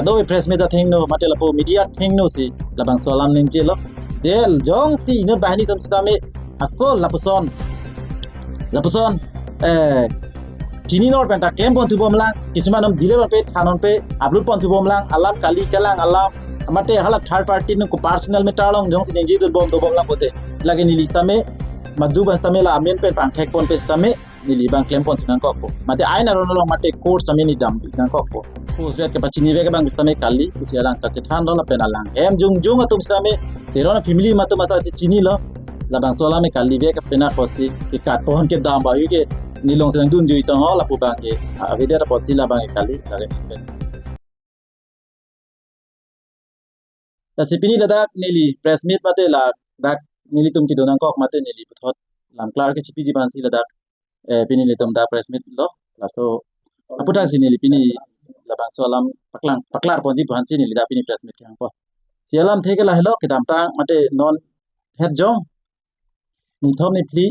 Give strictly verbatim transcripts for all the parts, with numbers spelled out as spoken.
Kadokave press meet athengno, mate lapu media athengno si labangso alam ningjelo. Je jongsi inut banghini atum sitame ako lapuson, lapuson, eh, chini nor penta klem ponthu bomlang, kisuman atum delete ponpe, than ponpe, upload ponthu bomlang, alam kali kelang alam, mate hala third party nung ko personal matter along jongsi ningjidun bom do bomlang pulote, lake neli sitame, madu abang sitame la amen pen pangthek ponpe sitame, neli abang klem ponthu nangkokpo. Mate ain aron along mate court sitame neli damthu nangkokpo. Post vek kepachini vek abang sitame kali, pusi alang ta chethanlo lapen alang hem jongjong atum sitame, Teron a-family atum ta chechinilo. Labangso alam ke kali vek penang pusi, kekat pon kedam abang ke, neli along si nangdunjui tangho lapu abang ke, a, avedet pusi labang ke kali, lake pen. Lasi pini ladak neli press meet mate ladak nelitum kedo nangkok mate neli puthot lam klar kechipiji aphansi ladak, eh, pini nelitum dak press meet lo. Laso aputhaksi neli pini labangso alam paklang, paklar ponji aphansi neli dak pini press meet kehangpo. Si alamthe ke lahelo, kedamtang mate non het jong, nithom niphli,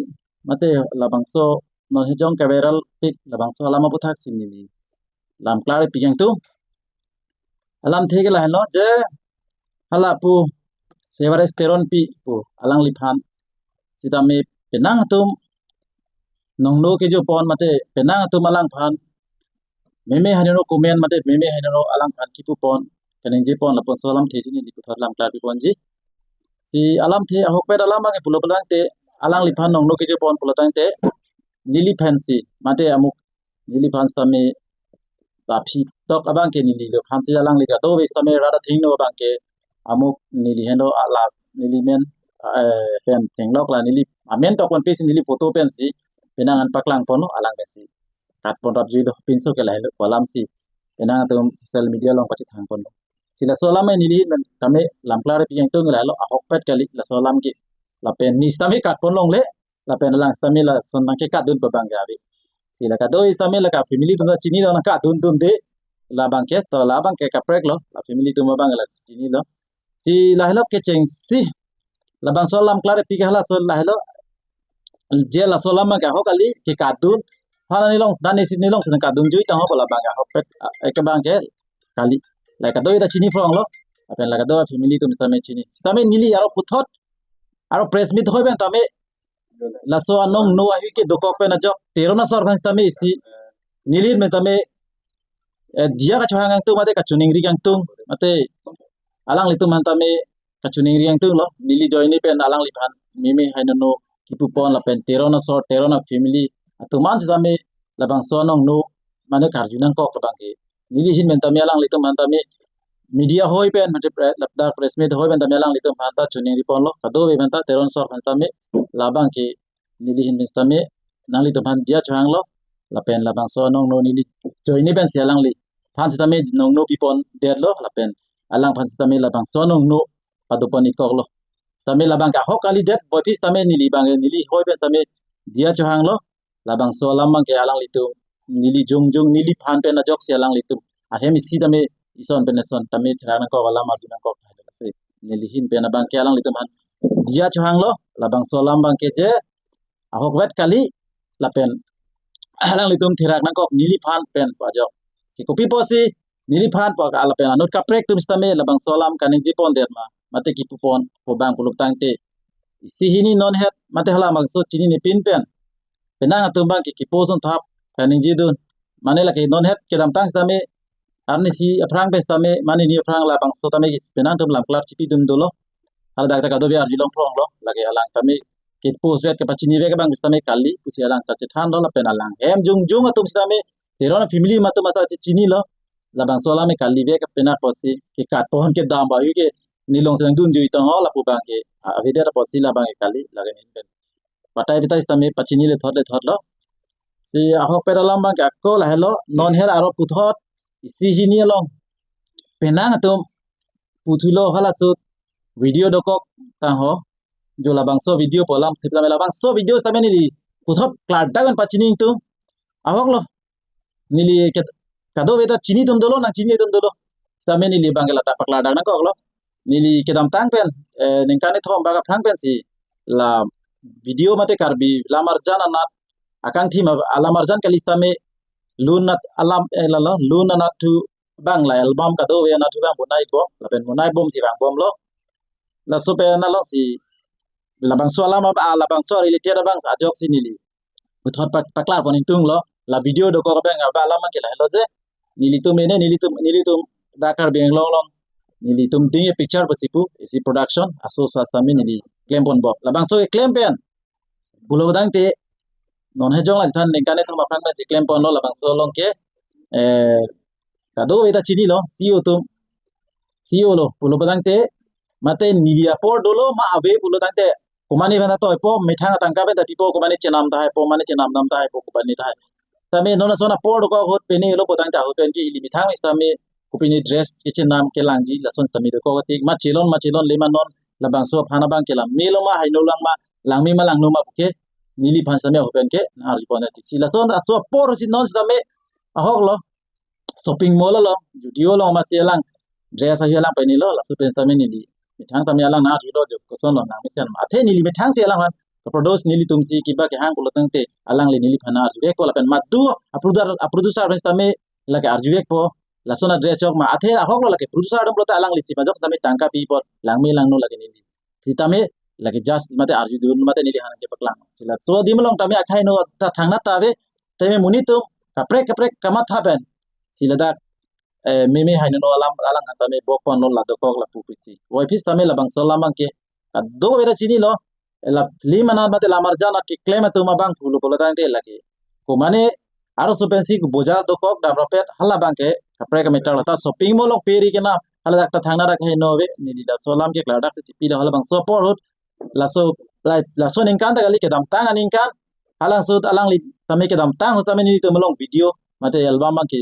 mate labangso non het jong ke-viral pik labangso alam aputhaksi neli lam klar pi kangtung. Alamthe ke lahelo je, hala pu Sevares Teronpi pu alangliphan sitame penang atum nongno kejo pon mate penang atum alangphan meme henono comment mate meme henono alangphan kipu pon, kaningje pon, labangso alamthe si neli puthot lam klar pi ponji. Si alamthe ahokpet alam abang pulo pulotangte, alangliphan nongno kejo pon pulotangte, neliphan si mate amuk neliphan sitame, tapi tok abang ke neli lo aphansi alangli kadokave sitame rat athengno abang ke amuk neli heno ala neli men, eh, pen thenglok la neli amen tok ponpe si neli photo pensi penang an paklang ponlo, alang pensi kat pon rapjuilo, pinso ke lahelo alamsi penang atum social media along pachethang ponlo. Si laso alam neli men tame lam klar pi kangtung, lahelo ahokpet kali laso alam ke. Lapen neli sitame kat pon longle, lapen alang sitame lason nangkekatdun pu abang ke ave. Si la kado sitame la ka-family atum ta chinilo, nangkatdundunde. Labang ke to, labang ke kaprek lo, la family atum abang la chinilo. Si lahelo kechengsi labangso alam klar pi ke halaso lahelo, je laso alam abang ke ahok kali, kekatdun. Hala nelong, dan isi nelong si nangkatdunjui tangho pu labang ke ahokpet, eh, ke abang ke kali. La kado ta chini phronglo, lapen la kado family atum sitame chini. Sitame neli aro puthot, aro press meet hoi pen tame, laso anongno ahui ke dokok pen ajok, Teron asor aphan sitame isi, neli men tame, eh, diya kachohang kangtung mate kachiningri kangtung, mate alanglitum aphan tame kachiningri kangtunglo, neli ajoine pen alangliphan meme henono kipu pon lapen Teron asor, Teron a-family atum an sitame labangso anongno mane karju nangkok abang ke. Neli ahin men tame alanglitum aphan tame media hoi pen, mate pre-, ladak press meet hoi pen tame alanglitum aphan ta chiningri ponlo, kadokave aphan ta, Teron asor aphan tame, labang ke neli ahin men tame nanglitum aphan diya chohanglo, lapen labangso anongno neli ajoine pensi alangliphan sitame nongno pi pondetlo, lapen alangphan sitame labangso anongno pado pon-ikoklo. Sitame labang ke ahok kalidet, boiphit sitame neli abang ke neli hoi pen tame diya chohanglo, labangso alam abang ke alanglitum neli jongjong neliphan pen ajoksi alanglitum ahem isi tame ison pen ison tame therak nangkok, alam arju nangkok. Si neli ahin pen abang ke alanglitum aphan diya chohanglo, labangso alam abang ke je ahokpet kali, lapen alanglitum therak nangkok neliphan pen pu ajok. Si kopi pusi neliphan pu, lapen anut kaprek atum sitame labangso alam kaningje pondet ma, mate kipu pon pu abang pulotangte, isi hini non het mate halabangso chinine pin pen penang atum abang ke kipu son thap kaningjidun. Mane lake non het kedamtang sitame, arnisi aphrang pen sitame, mane ni aphrang labangso tame penang atum lam klar chipidun dolo. Haladak ta kadokave arjulong phronglo, lake alang tame ke-post vek kepachini vek abang sitame kali pusi alang ta chethanlo, lapen alang hem jongjong atum sitame, Teron a-family atum ta chechinilo. Labangso alam ke kali vek penang pusi, kekat pon kedam abang ke neli along si nangdunjui tangho lapu abang ke, a, avedet pusi labang ke kali, lake neli pen batai batai sitame pachini lethot lethotlo. Si ahokpet alam abang ke ako lahelo, non het aro puthot isi hini along penang atum puthulo, halaso video dokok tangho. Jo labangso video pu alam sitame, labangso video sitame neli puthot klardak pen pachini ingtung. Ahoklo. Neli ke kadokave ta chini atum dolo, nangchini atum dolo. Sitame neli abang ke lata paklardak nangkoklo. Neli kedamtang pen, eh, ningkan kethom bak aphrang pensi la video mate Karbi lamarjan anat, akangthim a-, alamarjan kali sitame, lun anat alam, eh, lalo, lun anat thu bang la album kadokave anatthu bang bonai bom, lapen bonai bomsi vangbomlo. Laso pen alongsi labangso alam aba, labangso related abang ajoksi neli puthot pak-, paklarpon ingtunglo. La video dokok abang aba alam abangke lahelo je, nelitum ini, nelitum, nelitum dak Karbi Anglong along nelitum ding e picture pusi pu, isi production aso sastami neli klemponbom. Labangso keklem pen pulo tangte, non hejong la than ningkan kethom aphrang pensi klemponlo. Labangso along ke, eh, kadokave ta chinilo, C E O atum, C E O lo pulo tangte, mate neli apor dolo ma ave pulo tangte, komane aphan ta toipo, methang atangka pen ta pipo, komane chenam tahaipo, mane chenam nam tahaipo, komane tahai. Tame non ason apor dokok ahut pine lo pu tangte, ahut pen ke ili methang sitame kopine dress kechenam kelangji, lason sitame dokok tik, ma chelon, ma chelonle ma non labangso aphan abangke la melo ma, haino lang ma, langme ma langno ma puke neliphan sitame ahut pen ke nang-arjupon ati. Si lason aso apor si non sitame ahoklo, shopping mall along, Zudio along masi alang dress ahi alang pinelo, laso pen sitame neli methang tame alang nang-arjulo, jo kosonlo, nangmesen ma. Athe neli methangsi alangphan kaproduce, nelitumsi kiba kehang pulo tangte alangli neliphan nang-arjuvekpo, lapen madu a-producer, a-producer pen sitame lake arjuvekpo, lason adress chok ma. Athe ahoklo, lake producer atum pulote alanglisi majok sitame tangka pipo, langme langno lake neli sitame lake just mate arjudun mate neli hanang chepaklang. Si laso adim along tame akhai no ta thangnat ta ave, tame monit atum kaprek kaprek kamatha pen si ladak, eh, meme haino alam alang tame bokponlo, la dokok lapu pusi. Voiphit tame labangso alam abangke kadokave ta chinilo. La film anat mate lamarjan anat keklem atum abang pulo pulo tangte lake komane arloso pensi bojar dokok damrappet, hala abangke kaprek a-matter lo. Ta shopping mall along pe ri kena, hala dak ta thangnat akhai no ave, neli laso alam ke klardak si chipilo. Halabangso apor ahut, laso, la, laso aningkan ta kali, kedamtang aningkan, halangsut alangli tame kedamtang ahut tame nelitum along video mate album abangke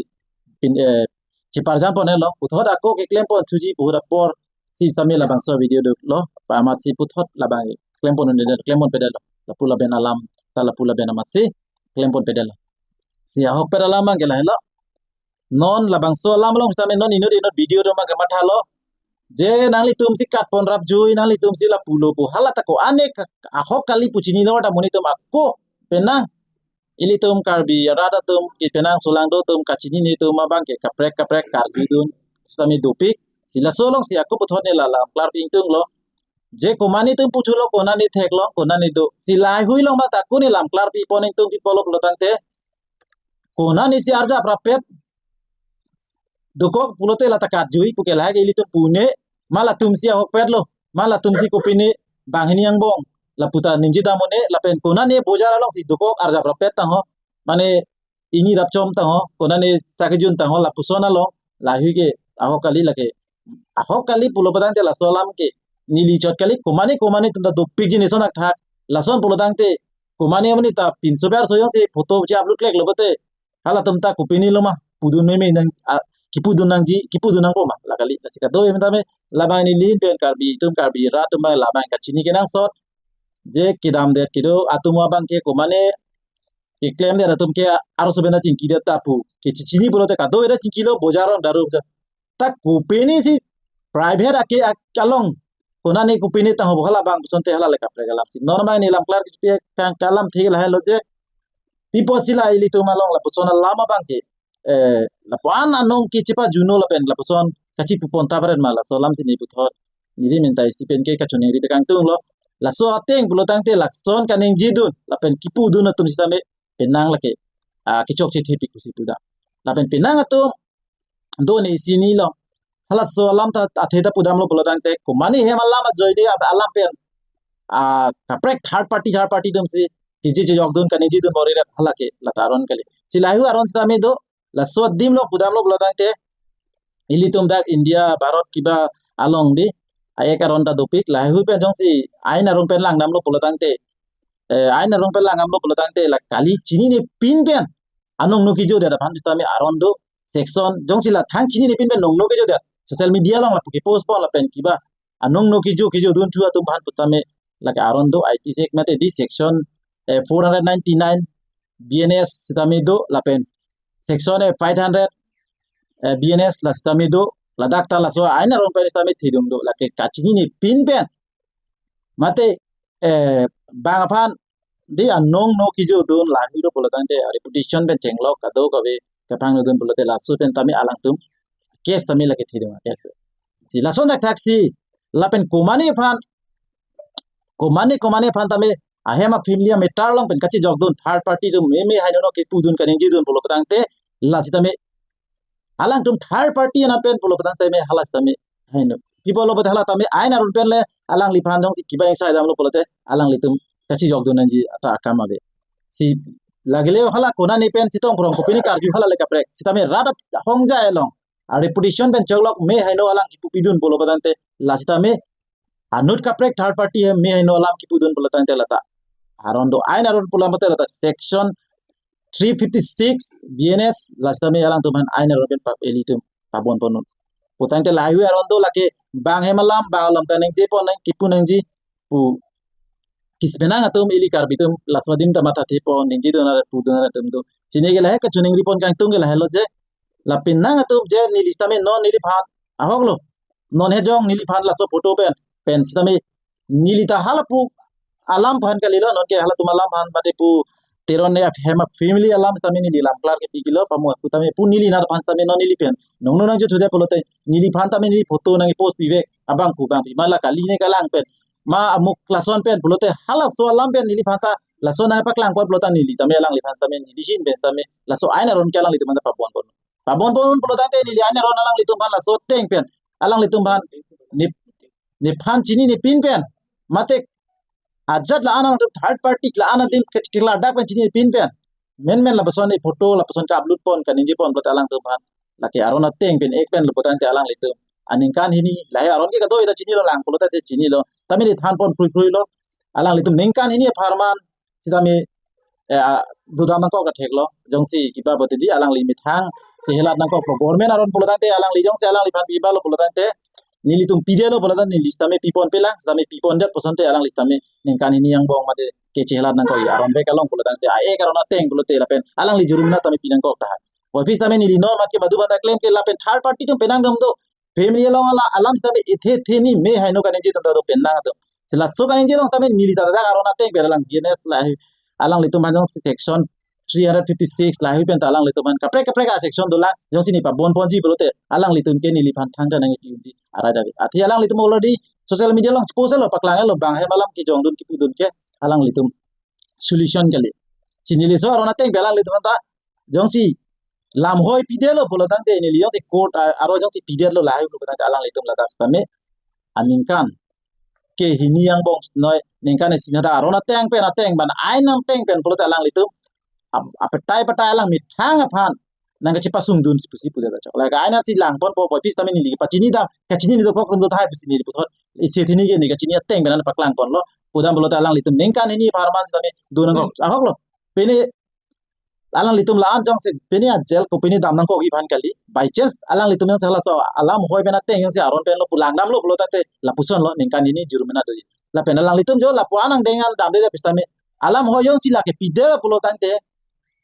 pin, eh, chiparjamponlo. Puthot ako keklempon thuji pu ahut apor si sitame labangso video doklo, pa amatsi puthot labang klempon un'edetlo, klemponpedetlo. Lapu lapen alam, ta lapu lapen amatsi klemponpedetlo. Si ahokpet alam abangke lahelo. Non labangso alam along sitame non inut inut video atum abangke mathalo je nanglitumsi katpon rapjui, nanglitumsi lapulo pu, hala ta ko-an ahok kali pu chinilo ta monit atum ako penang, ilitum Karbi arat atum, ke penang solangdo atum, kachinine atum abangke kaprek kaprek karjudun sitame dopik. Si laso alongsi ako puthot neli la lamklarpi ingtunglo. Je komane atum puthulo, konane theklong, konane do, si lahaihui along mate ako neli lamklarpipon ingtung, pi apotlo pulo tangte, konane si arjap rappet dokok pulote la ta katjui puke lahai ke ilitum pune, ma latumsi ahokpetlo, ma latumsi kopine banghini angbong, lapu ta ningje dam un-e, lapen konane bojar alongsi dokok arjap rappet tangho, mane ini rapchom tangho, konane sakejun tangho, lapuson along lahaihui ke ahok kali lake. Ahok kali pulo pu tangte laso alam ke neli chot kali, komane komane atum ta dopikji, neli son akthak. Lason pulo tangte komane amani ta pinso ber so jongsi photo che-upload kleklo pulote, halatum ta kopinelo ma, pudun meme nang, a, kipudun nangji, kipudun nangpo ma, la kali. Lasi kadokave tame labang neli pen Karbi atum, Karbi rat atum abang labang kachini kenangsot. Je kedamdet kedo atum abangke komane keklemdet atum ke arloso pen ta chingkidet ta pu, kechechini pulote kadokave ta chingkilo, bojar along daru bojar. Ta kopinesi private ake ak-, along konane kopine tangho pu, hala abang pusonte hala le kaprek alamsi. Non abang neli lamklar kipi kang kalam thik lahelo je, pi apotsi la ilitum along lapuson alam abangke, eh, lapu-an anong ke chepajuno lapen lapuson kachipupon ta paren ma, laso alamsi neli puthot neli minta isi pen ke kachoningri tekang tunglo. Laso ateng pulo tangte lason kaningjidun lapen kipudun atum sitame penang lake, ah, kechokche thepik pusi puda. Lapen penang atum do ne isi nilo. Halaso alam ta athe ta pudamlo pulo tangte, komane hem alam ajoine ab-, alam pen, ah, kaprek third party, third party atumsi kiji chejokdun, kaningjidun bor-iret, hala ke la ta aron kali. Si lahaihui aron sitame do, laso adim lo pudamlo pulo tangte, ilitum dak India, Bharat kiba along di, a-ek aron ta dopik, lahaihui pen jongsi ain arong pen langdamlo pulo tangte, eh, ain arong pen langdamlo pulo tangte, la kali chinine pin pen anong no kejodet aphan sitame aron do, section, jongsi la thang chinine pin pen nong no kejodet, social media along lapu ke-post pon lapen kiba anong no kejo, kejodun thu atum aphan pusitame lake aron do, I T sek mate di section, eh, four hundred ninety-nine B N S sitame do, lapen section, eh, five hundred, eh, B N S la sitame do, ladak ta laso ain arong pen sitame thedung do, lake kachinine pin pen. Mate, eh, bang aphan di anong no kejodun lahaihui do pulo tangte, reputation pen chenglok kadokave kepangdun pulote laso pen tame alangtum case tame lake thidung case. Si lason dak thak si lapen komane aphan, komane komane aphan tame ahem a family a matter along pen kachijokdun third party atum meme haino no kipudun kaningjedun pulo patangte, lasi tame alangtum third party anan pen pulo patangte me hala sitame haino. Pi pulo patangte hala tame ain aron pen le alangliphan jongsi kiba ingsa damlo pulote alanglitum kachijokdun nangji ata akam ave. Si lagile hala konane pen Chitong Phrong kopine karju hala le kaprek. Sitame rat ahongja along a reputation pen choklok me haino alam kipupidun pulo patangte, la sitame anut kaprek third party he me haino alam kipudun pulo tangte lata aron do, ain aron pulo mate lata section three fifty-six B N S la sitame alangtum aphan ain aron pen pap elitum pabon ponnon. Putangte lahai aron do, lake bang hem alam, bang alam kaningje pon nang kipu nangji pu. Kisi penang atum ili Karbi atum laso adim ta mathathe pon ningjedun arat pudun arat atum do. Chini ke lahai kachiningri pon kangtung ke lahai lo je, la penang atum je neli sitame non neliphan ahok lo. Non he jong neliphan laso photo pen, pen sitame neli ta hala pu alam aphan kalilo, non ke halatum alam aphan mate pu Teron ne hem a family alam sitame neli lam klar ke pikilo pamu aku tame pu neli nar aphan sitame non neli pen nong nong nang juthu de pulote neliphan tame neli photo nang post pivek abang pu bang pi ma la kali ne kalang pen ma amuk lason pen pulote halaso alam pen neliphan ta lason nang paklang pon pulo tang neli tame alangliphan tame neli hin pen tame laso ain aron ke alanglitum aphan ta pabon pon. Pabon pon pulo tangte neli ain aron alanglitum aphan laso ateng pen alanglitum aphan ne, nephan chini nepin pen mate ajat la-an atum third party la-an adim ke, keladak pen chini nepin pen menmen lapuson e photo lapuson ka-upload pon kaningje pon pulote alangtum aphan lake aron ateng pen ek pen lo putangte alanglitum aningkan hini lahai aron ke kadoi ta chinilo lang pulo tangte chinilo tame ne than pon phrui phrui lo. Alanglitum ningkan hini apharman sitame eh, a, dodam nangkok kathek lo. Jongsi kiba bote di alangli methang chehelat nangkok lo. Government aron pulo tangte alangli jongsi alangliphan piba lo pulo tangte nelitum pide lo pulo tangte neli sitame pipon pelang, sitame pipon det pusonte alangli sitame ningkan hini angbong mate ke chehelat nangkok aron bek along pulo tangte a-ek aron ateng pulote lapen alangli jurimana tame pi nangkok tahai. Office tame neli non mat ke madu banda klem ke lapen third party atum penang dam do. Family along ala alam sitame ithe the ni me haino kaningje atum ta do penang atum. Si laso kaningje along sitame neli ta dak aron ateng pen alang B N S lahai alanglitum aphan jongsi section three hundred fifty-six lahai pen ta alanglitum aphan kaprek kaprek a-section dolang jongsi ne pabon ponji pulote alanglitum ke neliphan thangta nangpi unji arai dave. Athe alanglitum already social media along post lo paklang lo bang hem alam kejongdun kipudun ke alanglitum solution kali. Si neli laso aron ateng pen alanglitum aphan ta jongsi lamhoi pide lo pulo tangte neli jongsi court a, aro jongsi pide lo lahai pulo tangte alanglitum ladak sitame aningkan ke hini angbong noi ningkan isi nada aron ateng pen ateng ban ain ateng pen pulote alanglitum ap-, apetai petai alang methang aphan nang kachepasungdun si pusi puja ta chok. Lake ain si lang pon po office tame neli pachini dam kachini ni dokok tum do tahai pusi neli puthot isi thini ke ne kachini ateng pen an paklang pon lo. Pudam pulote alanglitum ningkan hini apharman sitame do nangkok ahok lo. Pini alanglitum la-an jongsi pini a-jail kopine dam nangkokji aphan kali. By chance alanglitum jongsi halaso alamhoi pen ateng jongsi aron pen lo pu lang dam lo pulo tangte lapuson lo ningkan hini jurimana do. Lapen alanglitum jo lapu-an angdeng an damde de pusitame alamhoi jongsi lake pide pulo tangte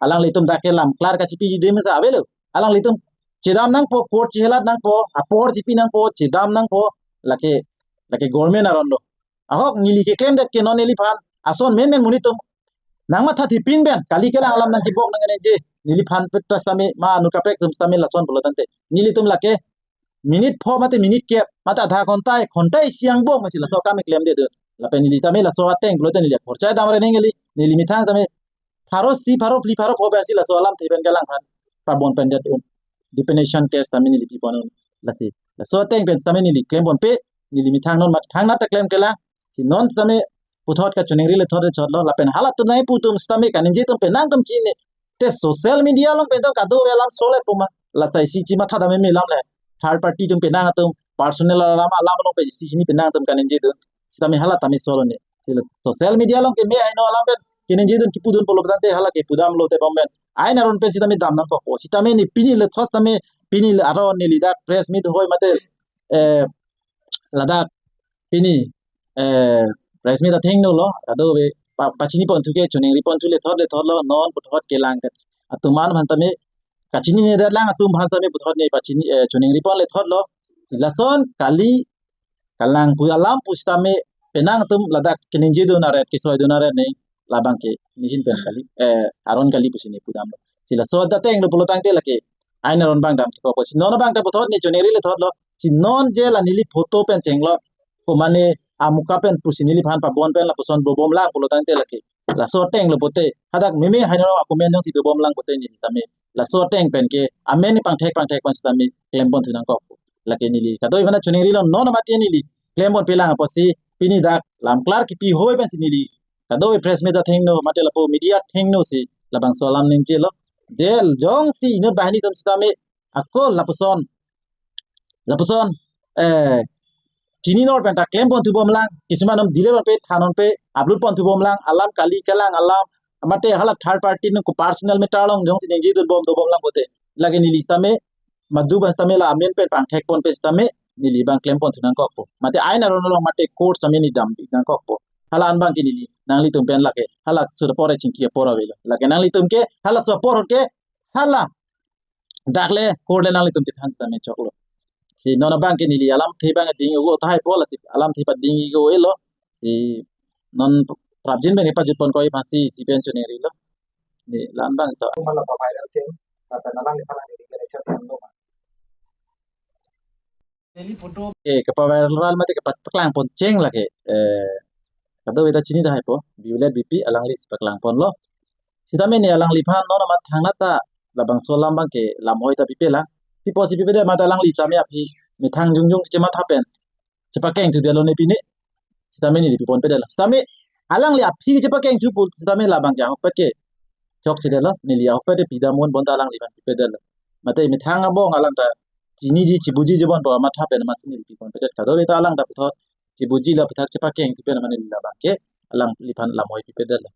alanglitum dak ke lam klar kachipi de mesa avelo. Alanglitum chedam nangpo, court chehelat nangpo, apor chipi nangpo, chedam nangpo, lake lake government aron lo. Ahok neli keklem det ke non neliphan ason menmen monit atum nangmathathe pin pen kali kelang alam nangkebok nang nangji neliphan pet ta sitame ma anut kaprek atum sitame lason pulo tangte nelitum lake minute pho mate minute kep mate adha ghonta ek ghonta isi angbong masi laso akam keklem det dun. Lapen neli tame laso ateng pulote neli akhorcha dam re neng kali, neli methang tame pharo isi pharo phli pharo pho pensi laso alamthe pen kelang aphan pabon pen det un. Defamation case tame neli pi pon un. Lasi laso ateng pen sitame neli klem ponpe, neli methang non mat thangnat ta klem kelang. Si non sitame puthot kachiningri lethot lethot lo lapen halatum nai pu atum sitame kaningje atum penang atum chini. Te social media along pen atum kado alam sole puma. Lata isi chi matha dam me lam le. Third party atum penang atum personal alam alam along pen isi hini penang atum kaningje atum. Sitame hala tame solo ne. Sila social media along ke me haino alam pen kaningje atum kipudun pulo tangte hala kipudam lote bom pen ain aron pen sitame dam nangkok. O sitame ne pini lethot sitame pini le aron neli dak press meet hoi mate eh, ladak pini eh, press meet atheng no lo, kadokave pa, pachini ponthu ke chiningri ponthu lethot lethot lo, non puthot kelang ke atum an aphan tame kachini ne det lang atum aphan tame puthot ne pachini eh, chiningri pon lethot lo. Si lason kali kelang pu alam pusitame penang atum ladak kaningje dun aret kesoi dun aret ne labang ke ne hin pen kali eh, aron kali pusi ne pudam lo. Si laso ateng lo pulo tangte lake ain aron abang damthekpo. Si non abang ta puthot ne choningri le thotlo. Si non je la neli photo pen chenglo, ko mane amuka pen pusi neliphan pabon pen lapuson dobomlang pulo tangte lake laso ateng lo pote, hadak meme haino a-comment jongsi dobomlang pote neli tame laso ateng pen ke amen pangthek pangthek pen sitame klemponthu nangkok. Lake neli kadokave aphan choningrilo, non mate neli klemponpelang apotsi pini dak lam klar kipi hoi pensi neli kadokave press meet athengno mate lapu media athengno si labangso alam ningjelo. Je jongsi inut banghini atum sitame ako lapuson, lapuson, eh, chini nor pen ta klemponthubomlang, kisuman atum delete ponpe, than ponpe, upload ponthubomlang, alam kali kelang alam, mate hala third party nung ko personal matter along jongsi ningjedunbom dobomlang pote, lake neli sitame madu abang sitame la amen pen pangthekponpe sitame neli abang klemponthu nangkokpo. Mate ain aron along mate court sitame neli dambi nangkokpo. Hala an abang ke neli nanglitum pen lake hala suda pore chingki apor avelo. Lake nanglitum ke hala su apor ke hala dak le court le nanglitum chethan sitame choklo. Si non abang ke neli alamthe abang ding-ikgo tahai po, lasi alamthe pading-ikgo-elo. Si non prapjin abang pajutpon koi aphansi si pen choningrilo. Ne la-an abang to. Mala pa viral cheng, tata nalang ni pala ni direction lo. Daily photo. Eh, kapaviral mate kapaklangpon cheng lake. Eh, kadokave ta chini tahai po. Violet Beypi alangli si paklangponlo. Sitame ne alangliphan non amat thangnat ta labangso alam abang ke lam hoi ta pipelang. Pi apotsi pipedet mate alangli tame aphi methang jongjong chematha pen chepakengthudetlo ne pine. Sitame neli piponpedetlo. Sitame alangli aphi chepakengthu pu sitame labang ke ahokpet ke chokchedetlo. Neli ahokpet pidam un bonta alangliphan pipedetlo. Mate methang abong alang ta chiniji chibuji jebon po amatha pen amatsi neli piponpedet, kadokave ta alang ta puthot chibujilo, puthot chepakengthu pen mane neli labang ke alangliphan lam hoi pipedetlo.